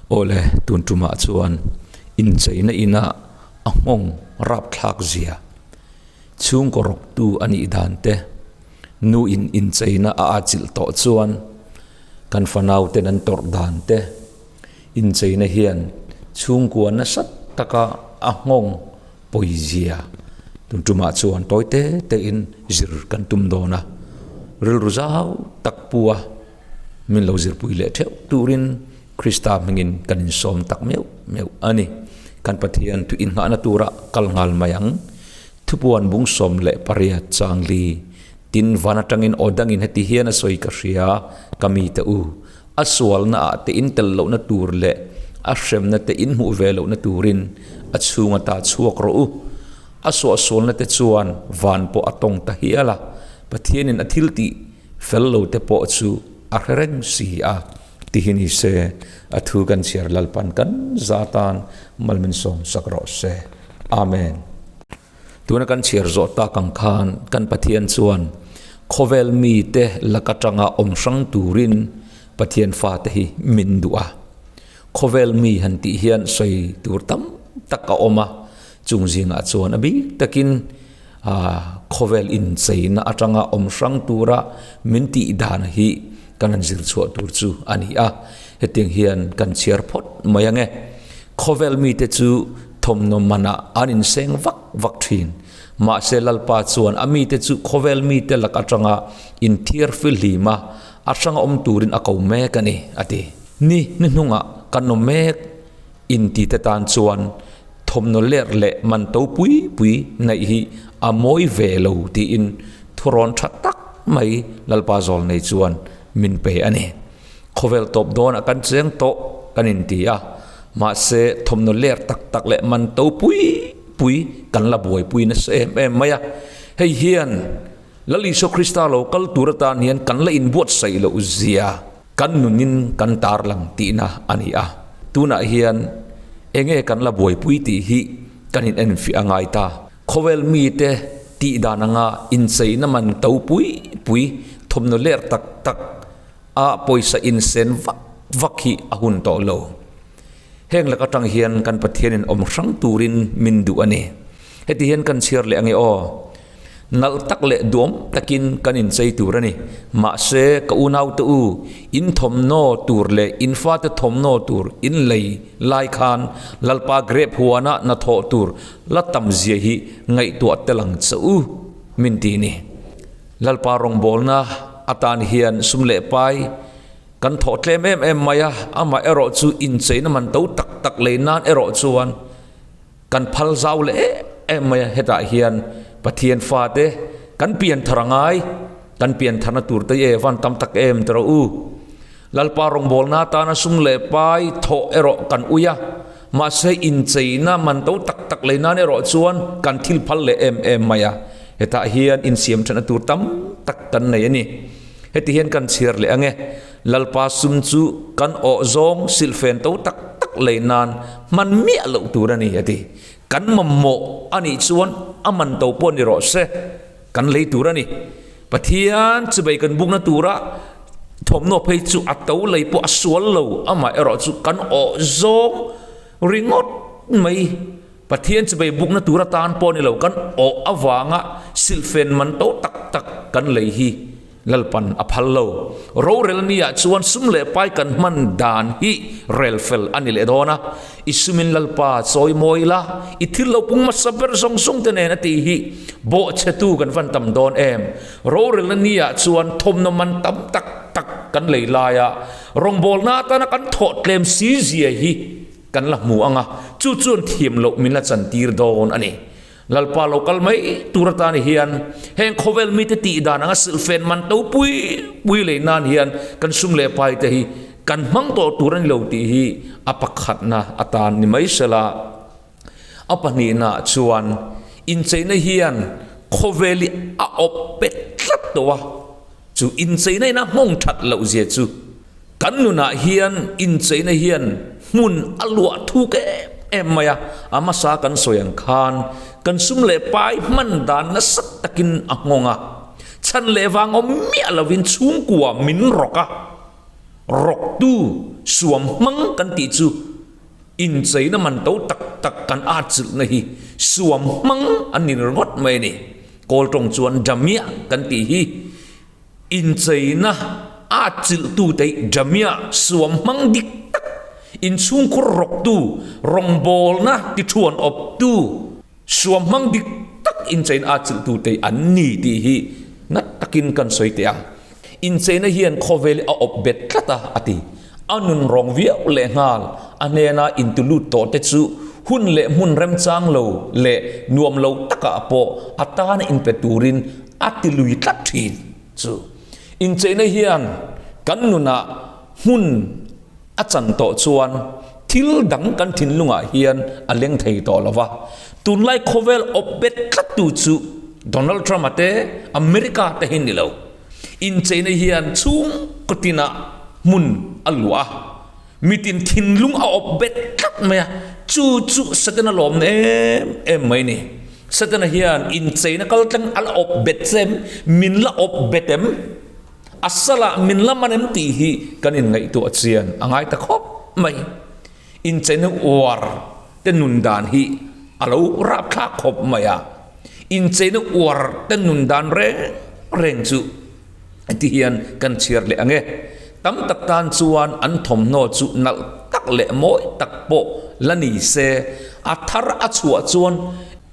Awle, tun tumah chuan incheina ina a nghawng rapthlak zia, chhungkaw rawktu a nih dan te, nu in incheina a atchilh tawh chuan kan fanau ten an tawrh dan te, incheina hian chhungkua nasa taka a nghawng pawizia tun tumah chuan tawi te te in zir kan tum dawn a, rilru zau tak pu a min lo zirpui leh theuh turin Krista hmingin kan insawm tak meuh meuh a ni. Kan Pathian tui inngahna tura kal nghal mai ang. Thupuan bung 18 changli tin van atangin aw dangin heti hian a sawi ka hria, ka mite u, a sualna ah te in tel lohna tur leh a hremna te in hmuh ve lohna turin a chhung ata chhuak rawh u. A suahsualna te chuan van pawh a tawng ta hial a, Pathianin a thil tih fel lo te pawh chu a hre reng si a, tihi ni se, a thu kan chhiar Lalpan kan za tan mal min sawm sak rawh se. Amen. Tuna kan chhiar zawh tak ang khan kan Pathian chuan khawvel mite lak atanga awm hrang turin Pathian fate hi min duh a. Khawvel mi han tih hian sawi tur tam tak a awm a, chung zingah chuan a bik takin khawvel incheina atanga awm hrang tura min tih dan hi kan han zir chhuah tur chu a ni a. Hetiang hian kan chhiar phawt mai ang e. Khawvel mite chu thawmhnaw manah an inseng vak vak thin. Mahse Lalpa chuan a mite chu khawvel mite lak atanga inthiar fihlim a, a hranga awm turin a ko mek a ni, a ti. Ni hnuhnungah kan awm mek intite tan chuan thawmhnaw ler leh man to pui pui ngaih hi a mawi ve lo tiin thurawn tha tak mai Lalpa Zawlnei chuan min pe a ni. Khawvel tawp dawnah kan cheng tawh kan inti a, mahse thawmhnaw ler tak tak leh man to pui pui kan la buaipui nasa em em mai a. Hei hian Lal Isua Krista lo kal tur atan hian kan la inbuatsaih loh zia kan nunin kan tarlang tihna a ni a. Tunah hian enge kan la buaipui tih hi kan in enfiah a ngai ta. Khawvel mite tih dan anga incheina man to pui pui, thawmhnaw ler tak tak a pawisa insen vak vak hi a hun tawh lo. Heng lak atang hian kan Pathianin awm hrang turin min duh a ni. Heti hian kan chhiar leh ange aw. Nalh tak leh duam takin kan inchei tur a ni. Mahse, ka unaute u, in thawmhnaw tur leh in fate thawmhnaw tur in lei lai khan Lalpa grep huana hnathawh tur la tam zia hi ngaihtuah tel ang che u, min ti ni. Lalpa rawngbawlna atan hian sum leh pai kan thawh tlem em em mai a, amah erawh chu incheina man to tak tak lei nan erawh chuan Kan phal zau leh em em mai a, hetah hian Pathian fate kan pian thar a ngai, kan pian tharna tur te e van tam tak em ti rawh u. Lalpa rawngbawlna atana sum leh pai thawh erawh kan ui a, mahse incheina man to tak tak lei nan erawh chuan kan thil phal leh em em mai a, hetah hian insiam thatna tur tam tak kan nei a ni. Heti hian kan chhiar leh ang e. Lalpa sum chu kan awh zawng silhfen to tak tak lei nan hman miah loh tur a ni, a ti. Kan mamawh a nih chuan a man to pawh ni rawh se, kan lei tur a ni. Pathian chubei kan bukna tura thawmhnaw phei chu a to lei pawh a sual lo, amah erawh chu kan awh zawng ringawt mai. Pathian chubei bukna tur atan pawh ni lo, kan awh avanga silhfen man to tak tak kan lei hi Lalpan a phal lo. Rorel nia chuan sum leh pai kan hman dan hi rel fel a ni leh dawn a. I sumin Lalpa chawi mawi la, i thil lo pung hmasa ber zawng zawng te nen a tih hi bawhchhetu kan van tam dawn em. Rorelna nia chuan thawmhnaw man tam tak tak kan lei laia rawngbawlna atana kan thawh tlem si zia hi kan la hmu ang a, chu chuan thiam loh min la chantir dawn a ni. Lalpa lo kal mai tur atan hian heng khawvel mite tih dan anga silhfen man to pui pui lei nan hian kan sum leh pai te hi kan hmang tawh tur a ni lo tih hi a pakhatna atan ni mai sela. A pahnihna chuan incheina hian khawvel hi a awp pet tlat tawh a, chu incheina in a hmawng that loh zia chu Kan nunah hian incheina hian hmun a luah thuk em em mai a, a hmasa kan sawi ang khan kan sum leh pai hman dan nasa takin a nghawng a, chhan leh vang awm miah lovin chhungkua min rawk a. Rawktu suam hmang kan tih chu incheina man to tak tak kan atchilhna hi suam hmang an ni ringawt mai a ni. Kawl tawng chuan Jamia kan tih hi incheina atchilhtute hi Jamia suam hmang dik tak, inchhungkhur rawktu, rawngbawlna tithuan awptu, Suam hmang dik tak incheina atchilhtute an ni tih hi nat takin kan sawi teh ang. Incheina hian khawvel hi a awp bet tlat a, a ti. A nun rawng viau lehnghal, a hnena intulut tawhte chu hun leh hmun remchang lo leh nuam lo takah pawh a tana inpe turin a ti lui tlat thin chu. Incheina hian kan nunah hmun A chan tawh chuan thil dang kan thinlungah hian a leng thei tawh lo va. Tunlai khawvel awp bet tlattu chu Donald Trump-a te, America te hi ni lo. Incheina hian chhungkaw tinah hmun a luah a, mitin thinlung a awp bet tlat mai a, chu chu Setana lawmna em em mai ni. Setana hian incheina kaltlang a la awp bet che em? Min la awp bet em? A salah min la man em tih hi kan inngaihtuah chian a ngai ta khawp mai. Incheina uar te nun dan hi a lo rapthlak khawp mai a, incheina uar te nun dan reng reng chu heti hian kan chhiar leh ang e. Tam tak tan chuan an thawmhnaw chu nalh tak leh mawi tak pawh la ni se, a thar a chhuah chuan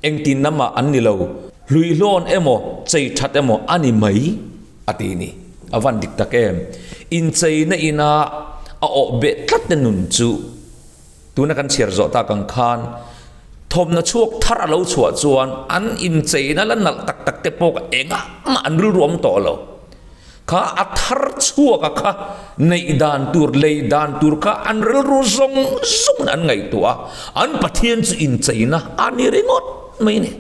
Engtin lamah an ni lo, hluihlawn emaw, chei that emaw a ni mai, a ti ni. A van dik tak em? Incheina ina a awh beh tlat te nun chu tuna kan chhiar zawh tak ang khan thawmhnaw chhuak thar a lo chhuah chuan an incheina la nalh tak tak te pawh engah mah an rilru awm tawh lo. Kha a thar chhuak a kha neih dan tur, lei dan tur kha an rilru zawng zawngin an ngaihtuah a, an Pathian chu incheina a ni ringawt mai a ni.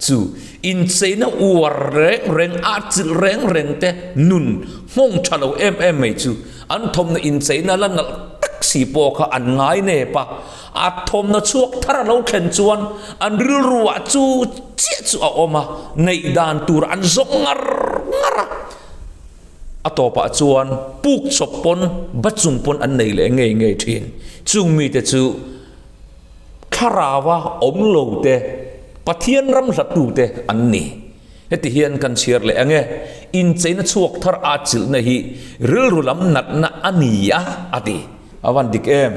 Chu incheina uar reng reng, atchilh reng reng te nun nghawng tha lo em em mai chu an thawmhnaw incheina la nalh tak si pawh kha an ngai nep a, a thawmhnaw chhuak thar a lo thlen chuan an rilruah chu chiah chu a awm a, neih dan tur an zawng ngar ngar a, a tawpah chuan puk chawp pawn ba chung pawn an nei leh ngei ngei thin. Chung mite chu thlarau a awm lo te, Pathian ram hlattu te an ni. Heti hian kan chhiar leh ang e, incheina chhuak thar a chilhna hi rilru lam natna a ni a, a ti. A van dik em?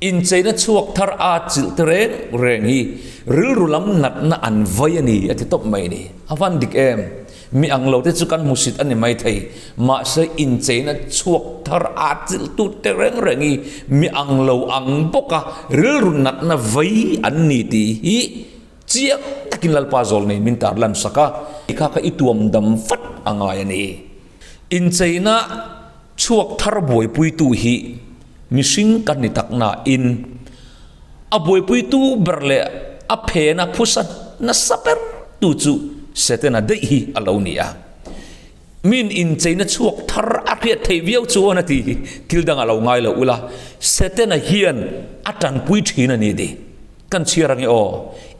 Incheina chhuak thar a chilh te reng reng hi rilru lam natna an vai a ni a ti tawp mai ni. A van dik em? Mi ang lo te chu kan hmusit a ni mai thei. Mahse incheina chhuak thar a chilh tu te reng reng hi mi ang lo ang bawka rilru natna vai an ni tih hi chiang takin Lalpa zawl nei min tar lan sak a. Kha kha i tuam dam vat a ngai a ni. Incheina Chhuak thar buaipuitu hi mihring kan ni tak nain a buaipuitu ber leh a phena phusa nasa ber tu chu Setana daih hi a lo ni a. Min incheina chhuak thar a hriat theih viau chuan a ti hi thil dang a lo ngai lo ula, Setana hian a tanpui thin a ni ti kan chhiar ange aw.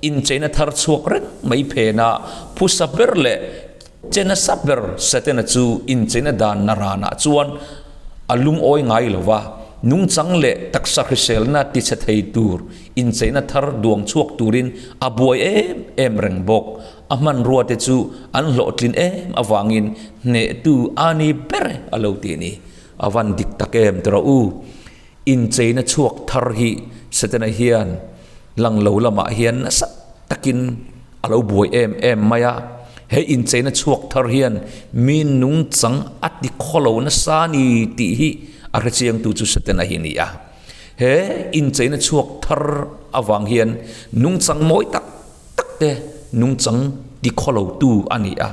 Incheina thar chhuak reng mai phena phusa ber leh Che nasa ber Setana chu incheina dan naranah chuan a lungawi ngai lo va, nungchang leh taksa hriselna tichhe thei tur incheina thar duang chhuak turin a buai em em reng bawk. A hmanrua te chu an hlawhtlin em avangin hnehtu a ni ber a lo ti a ni. A van dik tak em tawh u. Incheina chhuak thar hi Setana hian lang lo lamah hian nasa takin a lo buai em em mai a. He incheina chhuak thar hian mi nungchang a ti khaw lo nasa ni tih hi a hrechiangtu chu Setana hi a ni a. He incheina chhuak thar avang hian nungchang mawi tak tak te nungchang ti khaw lotu a ni a.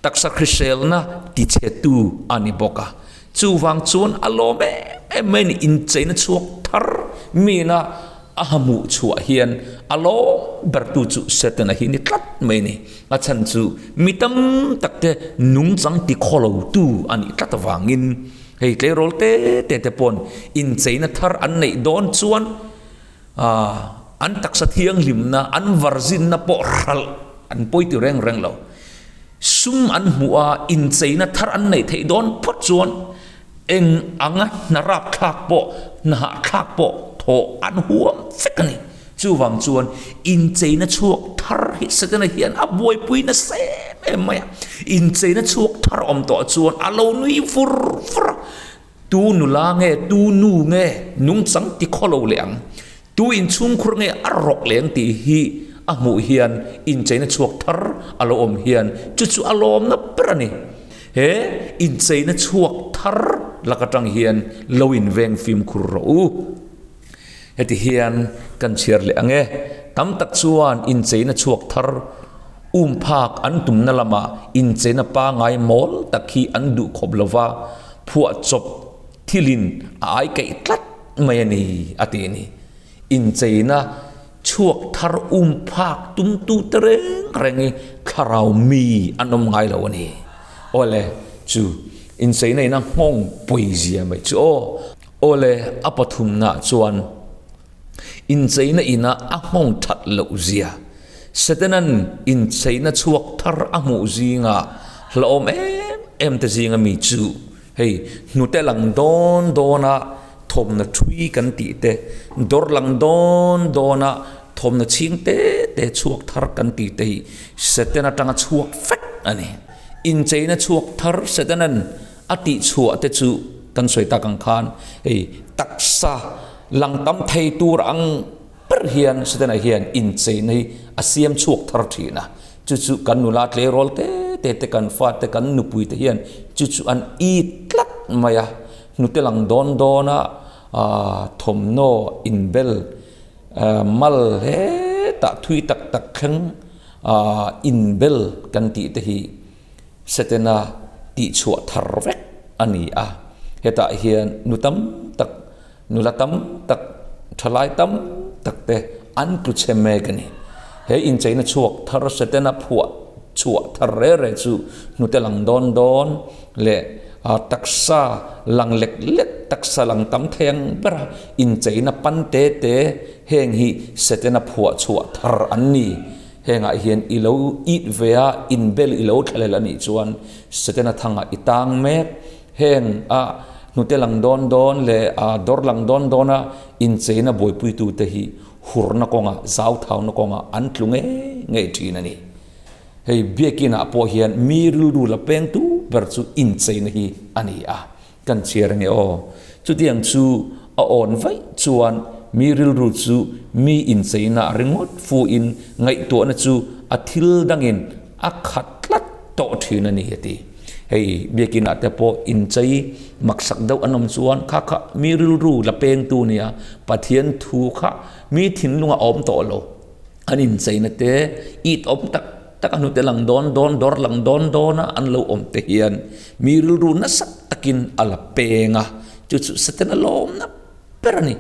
Taksa hriselna tichhetu a ni bawk a. Chuvang chuan a lawm em em mai ni incheina chhuak thar mina a hmuh chhuah hian a lawm bertu chu Setana hi ni tlat mai ni. A chhan chu mi tam tak te nungchang ti khaw lo tu a nih tlat avangin hei tleirawl te te te pawn incheina thar an neih dawn chuan an taksa thianghlimna an varzinna pawh hralh an pawi ti reng reng lo. Sum an hmuh a, incheina thar an neih theih dawn phawt chuan Eng anga hna rapthlak pawh, hna hahthlak pawh thawh an huam vek a ni. Chuvang chuan incheina chhuak thar hi Setana hian a buaipui nasa em em mai a. Incheina chhuak thar awm tawh chuan a lo nui vur vur a, Tu nula nge, tu nu nge nungchang ti khaw lo leh ang, tu inchhungkhur nge a rawk leh ang tih hi a hmuh hian incheina chhuak thar a lo awm hian chu chu a lawmna ber a ni. He incheina chhuak thar lak atang hian lo inveng fimkhur rawh u. Heti hian kan chhiar leh ang e, tam tak chuan incheina chhuak thar um phak an tumna lamah incheina pangai mawl tak hi an duh khawp lova, phuahchawp thilin a aikaih tlat mai a ni, a ti a ni. Incheina chhuak thar um phak tumtute reng reng hi thlarau mi an awm ngai lo a ni. Awle, chu incheina ina nghawng pawizia mai chu aw. Awle, a pathumnaah chuan incheina ina a nghawng that loh zia, Setanan incheina chhuak thar a hmuh zinga hlauhawm em em te zinga mi chu hei hnute lang dawn dawna thawmhnaw thui kan tih te, dawr lang dawn dawna thawmhnaw chhing te te chhuak thar kan tih te hi Satan atanga chhuak vek a ni. Incheina chhuak thar Setanan A tihchhuah te chu kan sawi tak ang khan hei taksa lang tam thei tur ang ber hian Setana hian incheina hi a siam chhuak thar thin a, chu chu kan nula tleirawl te te te kan fate kan nupui te hian chu chu an it tlat mai a, hnute lang dawn dawn a thawmhnaw inbel mal hetah thui tak tak thleng inbel kan tih te hi Setana tihchhuah thar vek a ni a, hetah hian nu tam tak, nula tam tak, thalai tam tak te an tlu chhe mek a ni. He incheina chhuak thar Setana phuah chhuah thar re re chu hnute lang dawn dawn leh taksa lang lek lek, taksa lang tam thei ang bera incheina pan te te heng hi Setana phuah chhuah thar an ni. Hengah hian i lo it ve a, inbel i lo thlalel a nih chuan Setana thangah i tang mek. Heng a hnute lang dawn dawn leh a dawr lang dawn dawna incheina buaipuitute hi hurna kawngah, zauthauna kawngah an tlu ngei ngei thin a ni. Hei biakinah pawh hian mi rilru la pengtu ber chu incheina hi a ni a. Kan chhiar ange aw. Chutiang chu a awn vaih chuan mi rilru chu mi incheina ringawt fuhin ngaihtuahna chu a thil dangin a khat tlat tawh thin a ni a ti. Hei biakinah te pawh inchei maksak deuh an awm chuan kha kha mi rilru la pengtu nia Pathian thu kha mi thinlungah a awm tawh lo. An incheina te it awm tak tak a hnute lang dawn dawn, dawr lang dawn dawna an lo awm te hian mi rilru nasa takin a la peng a, chu chu Setana lawmna ber a ni.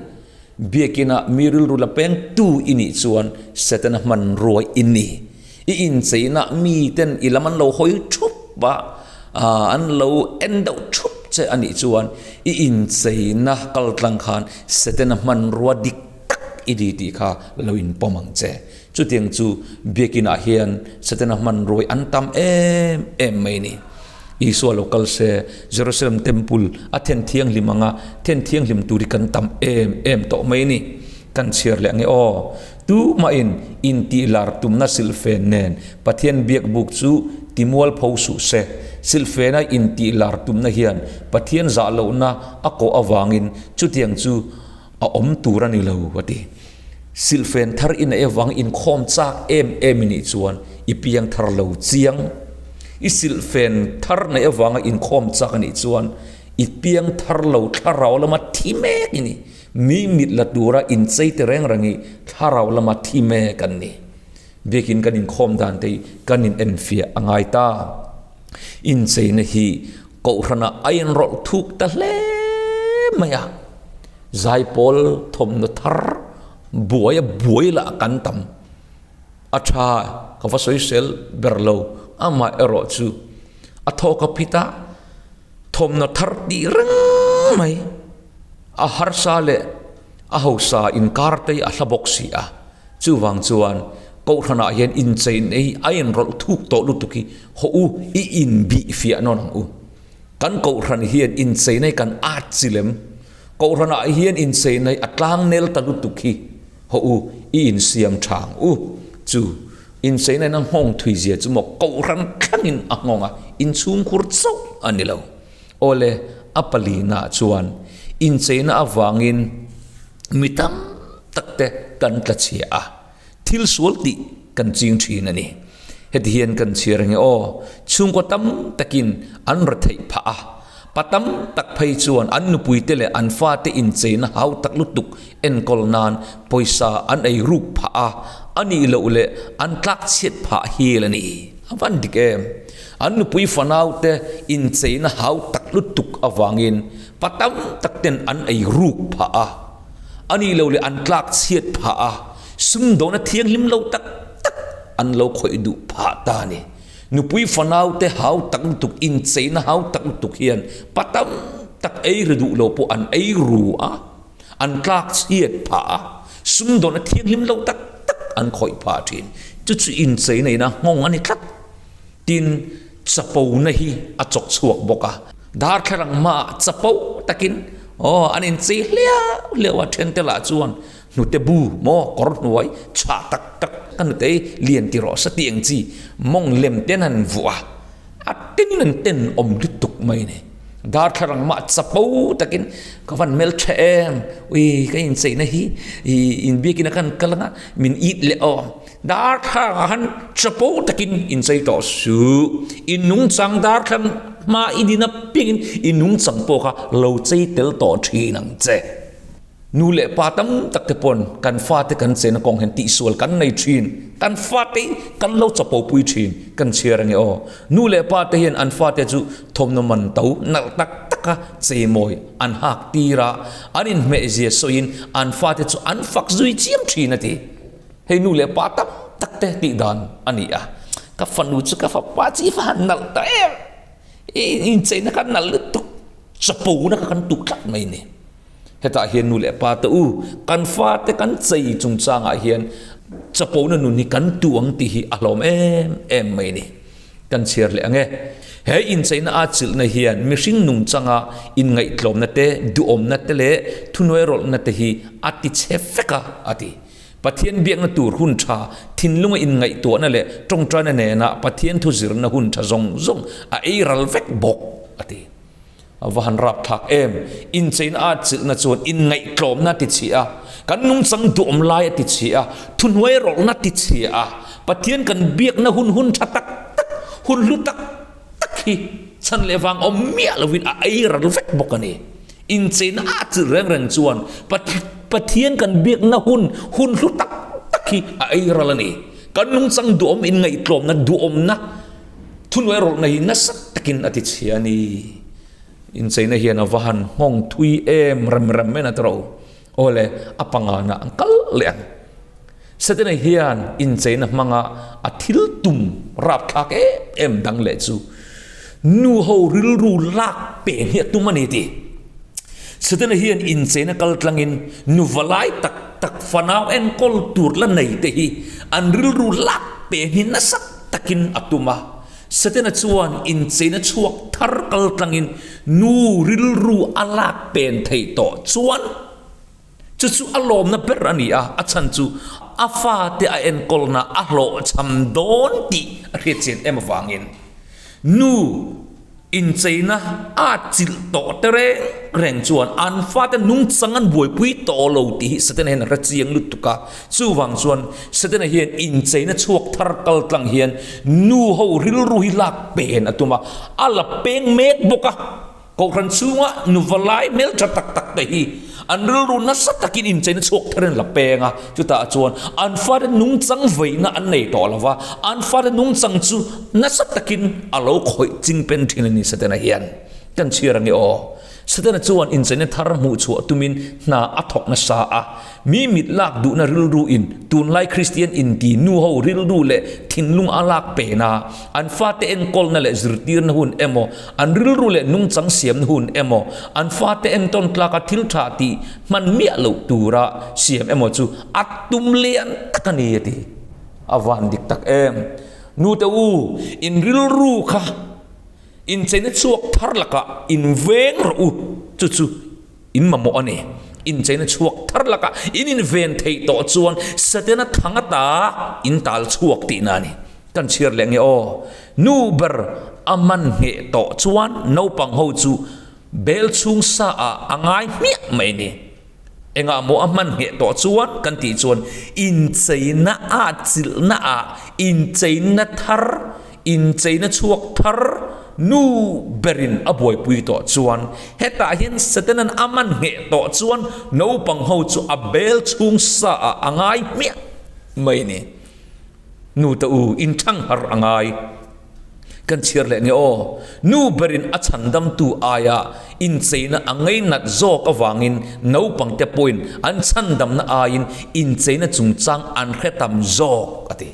Biakina mi rilru la peng tu i nih chuan Setana hmanrua i ni. I incheina miten i lam an lo hawi thup a, an lo en deuh thup che a nih chuan i incheina kaltlang khan Setana hmanrua dik tak i ni tih kha lo inpawm ang che. Chutiang chu biakinah hian Setana hmanruai an tam em em mai a ni. Isua lo kal se, Jerusalem Temple a then thianghlim anga then thianghlim tur hi kan tam em em tawh mai a ni. Kan chhiar leh ange aw. Tumahin intihlar tumna silhfen nen Pathian biakbuk chu timualpho suh se. Silhfena intihlar tumna hian Pathian zah lohna a kawh avangin chutiang chu a awm tur a ni lo a ti. Silhfen thar i neih avang inkhawm chak em em i nih chuan i piang thar lo chiang. I silhfen thar neih avanga inkhawm chak a nih chuan i piang thar lo thlarau lama thi mek i ni. Mi mit la tura inchei te reng reng hi thlarau lama thi mek an ni. Biakin kan inkhawm dan te hi kan inenfiah a ngai ta. Incheina hi Kohhranah a inrawlh thuk ta hle mai a, zaipawl thawmhnaw thar buai a buai lah kan tam. A tha ka va sawisel ber lo, amah erawh chu a thawk a phit a, thawmhnaw thar tih reng mai a harsa leh a hausa inkar te hi a hla bawk si a. Chuvang chuan Kohhranah hian incheina hi a inrawlh thuk tawh lutuk hi hawh u, i inbih fiah nawn ang u. Kan Kohhran hian incheina hi kan atchilh em? Kohhranah hian incheina hi a tlangnel ta lutuk hi hawh u, i insiam tha ang u. Chu incheina in a nghawng thui zia chu maw Kohhran thlangin a nghawng a, inchhungkhur chauh a ni lo. Awle, a palina chuan incheina avangin mi tam tak te kan tla chhia a. Thil sual tih kan ching thin a ni. Heti hian kan chhiar ange aw, chhungkaw tam takin an ra theih phah a, pa tam tak phei chuan an nupuite leh an fate incheina hau tak lutuk enkawl nan pawisa an ei ruk phah a, a nih loh leh an tlak chhiat phah hial a ni. A van dik em? An nupui fanaute incheina hau tak lutuk avangin pa tam tak ten an ei ruk phah a. A nih lo leh an tlak chhiat phah a, sumdawna thianghlim lo tak tak an lo khawih duh phah ta a ni. Nupui fanaute hau tak lutuk, incheina hau tak lutuk hian pa tam tak ei ri duh lo pawh an ei ru a, an tlak chhiat phah a, sumdawna thianghlim lo tak tak an khawih phah thin. Chu chu incheina ina nghawng a ni tlat. Tin, chapona hi a chawk chhuak bawk a. Darthlalang hmaah chapo takin aw an inchei hliau hliau a, thente lah chuan hnute bu maw kawr hnuai chhah tak tak ka hnute hi lian ti rawh se tih ang chi mawng lem te an han vuah a, a tin an ten awm lutuk mai a ni. Darthlalang hmaah chapo takin ka van hmel tha em, ui ka incheina hi ih inbiakin a kan kal anga min it leh aw. Darthlangah khan chapo takin inchei tawh suh. I nungchang darthlang hma i din apiangin i nungchang pawh kha lo chei tel tawh thin ang che. Nu leh pa tam tak te pawn kan fate kan chena kawng hian tihsual kan nei thin. Kan fate hi kan lo chapo pui thin. Kan chhiar ange aw. Nu leh pa te hian an fate chu thawmhnaw man to nalh tak taka cheimawi an hak tir a, an inhmehzia sawiin an fate chu an fak zui chiam thin a ti. Hei nu leh pa tam tak te tih dan a ni a, ka fanu chu ka fapa chi va han nalh ta em, i incheina kha nalh lutuk, chapo na kha kan tuk tlat mai ni. Hetah hian nu leh pa te u, kan fate kan chei chungchangah hian chapo na nun hi kan tu ang tih hi a hlawm em em mai ni. Kan chhiar leh ang e. He incheina a chilhna hian mihring nungchanga inngaihtlawmna te, duhawmna te leh thuhnuairawlhna te hi a tichhe vek a, a ti. Pathian biakna tur hun tha, thinlunga inngaihtuahna leh tawngtaina nena Pathian thu zirna hun tha zawng zawng a ei ral vek bawk, a ti. A va han rapthlak em! Incheina a chilhna chuan inngaihtlawmna a ti chhia a, kan nungchang duhawm lai a ti chhia a, thuhnuai rawlhna a ti chhia a, Pathian kan biakna hun hun tha tak tak, hun hlu tak tak hi chhan leh vang awm miah lovin a ei ral vek bawk a ni. Incheina a chilh reng reng chuan Pathian kan biakna hun, hun hlu tak tak hi a ei ral a ni. Kan nungchang duhawm inngaihtlawmna, duhawmna, thuhnuai rawlhna hi nasa takin a ti chhia a ni. Incheina hian a va han nghawng thui em rem rem en a ti rawh u. Awle, a pangana an kal leh ang. Setana hian incheina hmanga a thil tum rapthlak em em dang leh chu nu ho rilru lak pen hi a tum a ni tih. Setana hian incheina kal tlangin nu valai tak tak fanau enkawl tur la nei te hi an rilru lak pen hi nasa takin a tum a. Setana chuan incheina chhuak thar kal tlangin nu rilru a lak pen theih tawh chuan, Chu chu a lawmna ber a ni a, a chhan chu a fate a enkawlna a hlawhchham dawn tih a hriatchian em avangin nu incheina a chilh tawh te reng reng chuan an fate nungchang an buaipui tawh lo tih hi Setana hian a hre chiang lutuk a. Chuvang chuan Setana hian incheina chhuak thar kal tlang hian nu ho rilru hi lak pen a tum a, a la peng mek bawk a. Kohhran chhunga nuva lai hmeltha tak tak te hi an rilru nasa takin incheina chhuak thar in la peng a, chutah chuan an fate nungchang veina an nei tawh lo va, an fate nungchang chu nasa takin a lo khawih ching pen thin a ni Setana hian kan chhiar ange aw. Setana chuan incheina thar hmuh chhuah tumin hna a thawk nasa a, Mi mit lak duhna rilru in tunlai Kristian inti nu ho rilru leh thinlung a lak pen a, an fate enkawlna leh zirtirna hun emaw, an rilru leh nungchang siamna hun emaw, an fate entawn tlaka thil tha tih hman miah loh tura siam emaw chu a tum lian tak a ni a ti. A van dik tak em. Nute u, in rilru kha. Incheina chhuak thar lakah inveng rawh u, chu chu in mamawh a ni. Incheina chhuak thar lakah in inven theih tawh chuan Setana thang ata in tal chhuak tihna a ni. Kan chhiar leh nge aw. Nu ber a man ngheh tawh chuan naupang ho chu bel chhung sa ah a ngai hmiah mai a ni. Engah maw a hman ngheh tawh chuan kan tih chuan incheina ah chilhna ah incheina thar, incheina chhuak thar nu berin a buaipui tawh chuan hetah hian Satanan a man ngheh tawh chuan naupang ho chu a bel chhung sa ah a ngai hmiah mai a ni. Nu ta u, inthang har a ngai. Kan chhiar leh nge aw? Nu berin a chhandamtu aia incheina a ngainat zawk avangin naupangte pawhin an chhandamna aiin incheina chungchang an hre tam zawk, a ti.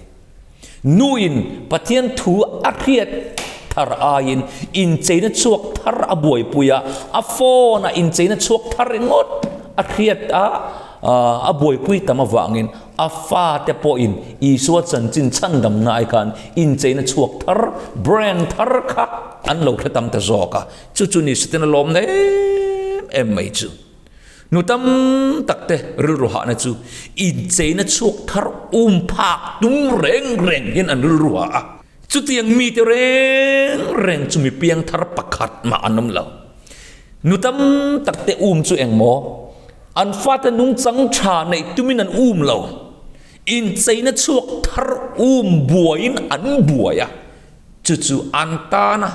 Nuin Pathian thu a hriat thar aiin incheina chhuak thar a buaipui a, a phone-a incheina chhuak thar ringawt a hriat a, a buaipui tam avangin A fate pawhin Isua chanchin chhandamna ai khan incheina chhuak thar, brand thar kha an lo hre tam ta zawk a. Chu chu ni Satan a lawm em em mai chu. Nu tam tak te rilru hahna chu incheina chhuak thar um phak tum reng reng hian an rilru hah a. Chutiang mite reng reng chu mi piang thar pakhat mah an awm lo. Nu tam tak te um chu engmaw? An fate nungchang tha neih tumin an um lo. Incheina chhuak thar um buaiin an buai a, chu chu an tana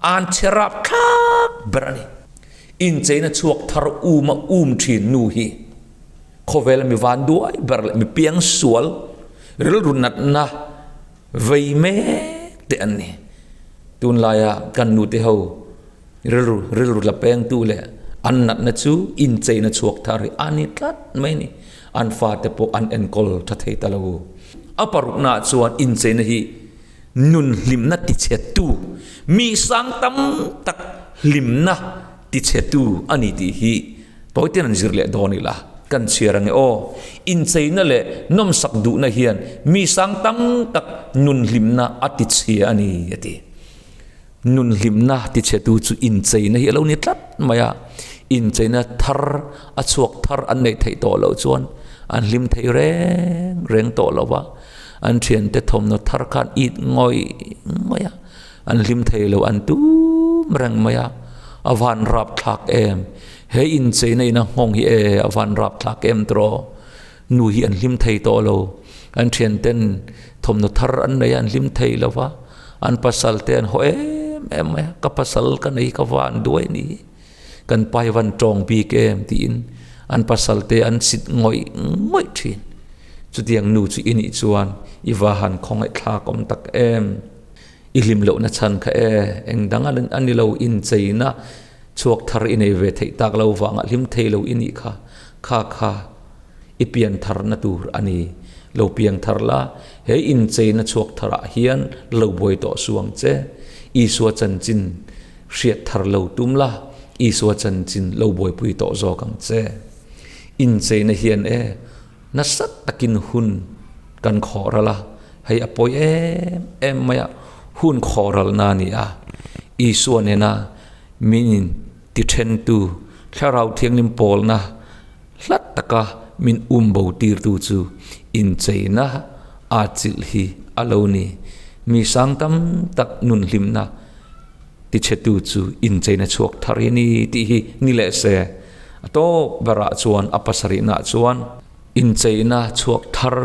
an che rapthlak ber a ni. Incheina chhuak thar uma um thin nu hi khawvela mi vanduai ber leh mi piangsual rilru natna vei mek te an ni. Tunlaia kan nute ho Rilru rilru la pengtu leh an natna chu incheina chhuak thar hi a ni tlat mai a ni. An fate pawh an enkawl tha thei ta lo. A paruknaah chuan incheina hi nun hlimna tichhetu, mi sang tam tak hlimna tichhetu a ni tih hi tawitein an zir leh dawn ila kan chhiar ange aw. Incheina leh nawmsak duhna hian mi sang tam tak nun hlimna a tichhia a ni a ti. Nun hlimna tichhetu chu incheina hi a lo ni tlat mai a, incheina thar a chhuak thar an neih theih tawh loh chuan an hlim thei reng reng tawh lo va, an thiante thawmhnaw thar kha an it ngawih ngawih a, an hlim thei lo an tum reng mai a, a van rapthlak em, he incheina in a nghawng hi e a van rapthlak em tawh. Nu hi an hlim thei tawh lo, an thianten thawmhnaw thar an nei a, an hlim thei lo va, an pasal te an haw em em mai a, ka pasal ka nei ka van duai ni hi, kan pa hi van tawng bik em tiin an pasal te an sit ngawih ngawih thin. Chutiang nu chu i nih chuan i va han khawngaih thlak awm tak em? I hlim lohna chhan kha e, eng dang a ni lo, incheina chhuak thar i nei ve theih tak lo vangah hlim thei lo i nih kha, kha kha i pian tharna tur a ni. Lo piang thar la, he incheina chhuak tharah hian lo buai tawh suh ang che. Isua chanchin hriat thar lo tum la, Isua chanchin lo buaipui tawh zawk ang che. Incheina hian e, nasa takin hun kan khawhral a, hei a pawi em em mai a, hun khawhralna a ni a. Isua nena min in tithentu Thlarau Thianghlim pawlna hlat taka min um bo tirtu chu incheina aa chilh hi a lo ni. Mi sang tam tak nun hlimna tichhetu chu incheina chhuak thar hi a ni tih hi ni leh se. A tawp berah chuan a pasarihnaah chuan incheina chhuak thar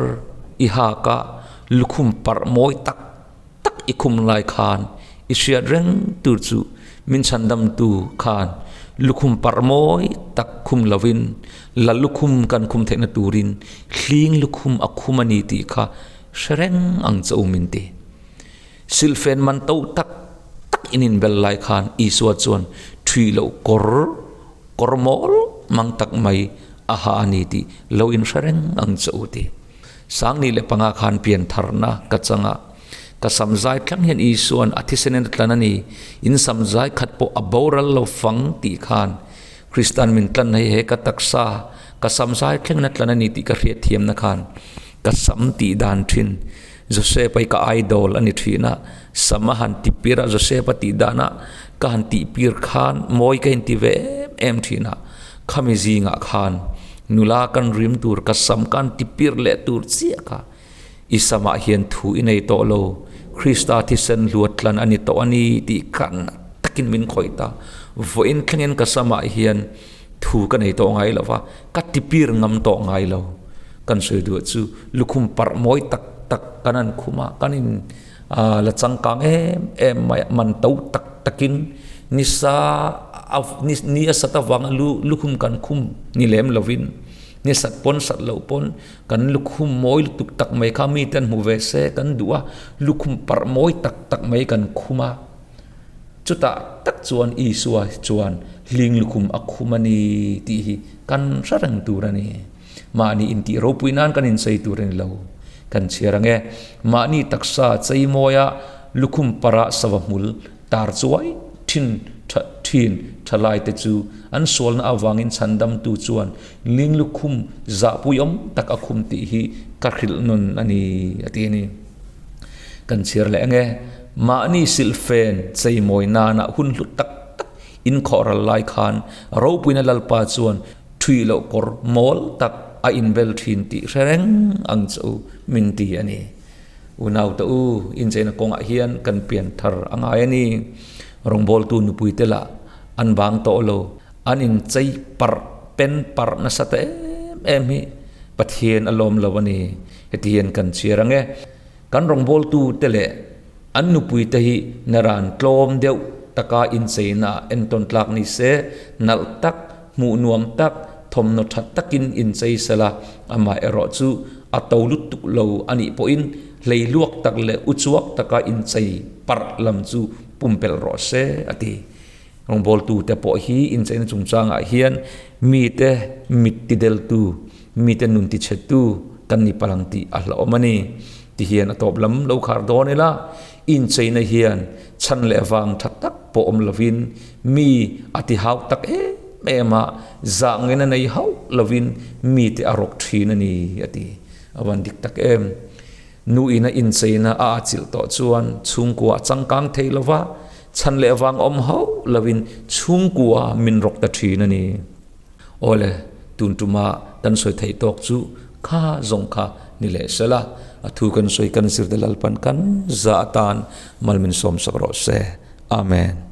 i hak a, lukhum parh mawi tak tak i khum lai khan i hriat reng tur chu min chhandamtu khan lukhum parh mawi tak khum lovin la lukhum kan khum theihna turin hling lukhum a khum a ni tih kha hre reng ang che u min ti. Silhfen man to tak tak in inbel lai khan Isua chuan ṭhui loh kawr kawr mawl mang tak mai a ha a ni tih lo inhre reng ang che u ti. Sangni leh panga khan pian tharna ka chang a, ka sam zai thleng hian Isua'n a thisen in a tlan a ni, in sam zai khat pawh a boral lo fang tih khan Krista'n min tlan hei he ka taksa ka sam zai thlengin a tlan a ni tih ka hriatthiamna khan ka sam tih dan thin Joseph-a hi ka idol a ni thin a. Sam a han ti pir a, Joseph a tih dana ka han tih pir khan mawi ka inti ve em em thin a, khami zingah khan nula kan rim tur ka sam ka han ti pir leh tur chiah kha i samah hian thu i nei tawh lo, Krista thisen hluat tlan a ni tawh a ni tih kha nat takin min khawih ta. Vawiin thlengin ka samah hian thu ka nei tawh ngai lo va, ka ti pir ngam tawh ngai lo. Kan sawi duh chu lukhum parh mawi tak tak kan an khum a, kan in la changkang em em mai a, man to tak takin nisa ni a sat avanga lukhum kan khum ni lem lovin ni sat pawn sat loh pawn kan lukhum mawi lutuk tak mai kha mite an hmu ve se kan duh a, lukhum parh mawi tak tak mai kan khum a. Chutah tak chuan Isua chuan hling lukhum a khum a ni tih hi kan hre reng tur a ni. Mahni intih ropui nan kan inchei tur a ni lo. Kan chhiar ang e, mahni taksa chei mawia lukhum parah sava hmul tar chuai thin tha thin thalaite chu an sualna avangin chhandamtu chuan hling lukhum zahpuiawm tak a khum tih hi ka hrilh nawn a ni a ti a ni. Kan chhiar leh ang e, mahni silhfen cheimawi nana hun hlu tak tak inkhawh ral lai khan ropuina Lalpa chuan thui loh kawr mawl tak a inbel thin tih hre reng ang che u min ti a ni. Unaute u, incheina kawngah hian kan pian thar a ngai a ni. Rawngbawltu nupuite lah an bang tawh lo, an inchei parh pen parh nasa ta em em hi Pathian a lawm lo a ni. Heti hian kan chhiar ang e. Kan rawngbawltute leh an nupuite hi naran tlawm deuh taka incheina entawn tlak ni se, nalh tak, hmuh nuam tak, thawmhnaw tha takin inchei sela, amah erawh chu a to lutuk lo a nih pawhin hlei luak tak leh uchuak taka inchei parh lam chu pumpelh rawh se, a ti. Rawngbawltute pawh hi incheina chungchangah hian mite mit tideltu, mite nun tichhetu kan ni palang tih a hlauhawm a ni. Tihian a tawp lam lo khar dawn ila, incheina hian chhan leh vang tha tak pawh awm lovin mi a ti hau tak em em a, zah ngaina nei hauh lovin mite a rawk thin a ni, a ti. A van dik tak em. Nu ina incheina a achilh tawh chuan chhungkua a changkang thei lo va, chhan leh vang awm hauh lovin chhungkua min rawk ta thin a ni. Awle, tun tuma kan sawi theih tawk chu kha zawng kha ni leh sela, a thu kan sawi kan zir te Lalpan kan za atan mal min sawmsak rawh se. Amen.